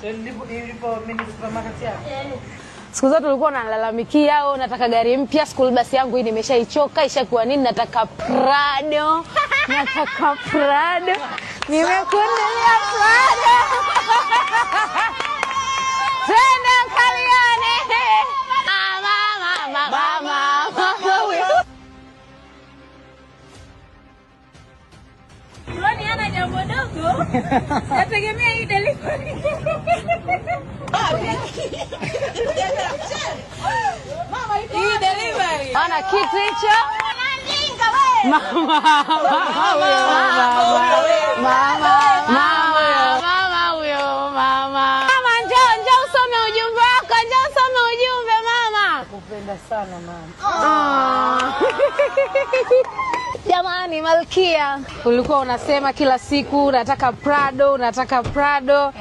Ilipo mini supermarket yako. Siku zote ulikuwa unalalamikia, au nataka gari mpya, school bus yangu hii nimeshaichoka, ishakuwa nini, nataka Prado. Nataka Prado. Nimekununulia Prado. Twende kaliane. Mama, mama, mama, mama. Loni ana jambo dogo. Nategemea hii delivery. Hii delivery. Ana kitu hicho? Mama, mama, mama, mama, mama huyo, mama. Mama, njoo, njoo usome ujumbe wako, njoo usome ujumbe mama. Nakupenda sana mama. Ah. Jamani, Malkia, ulikuwa unasema kila siku nataka Prado, nataka Prado.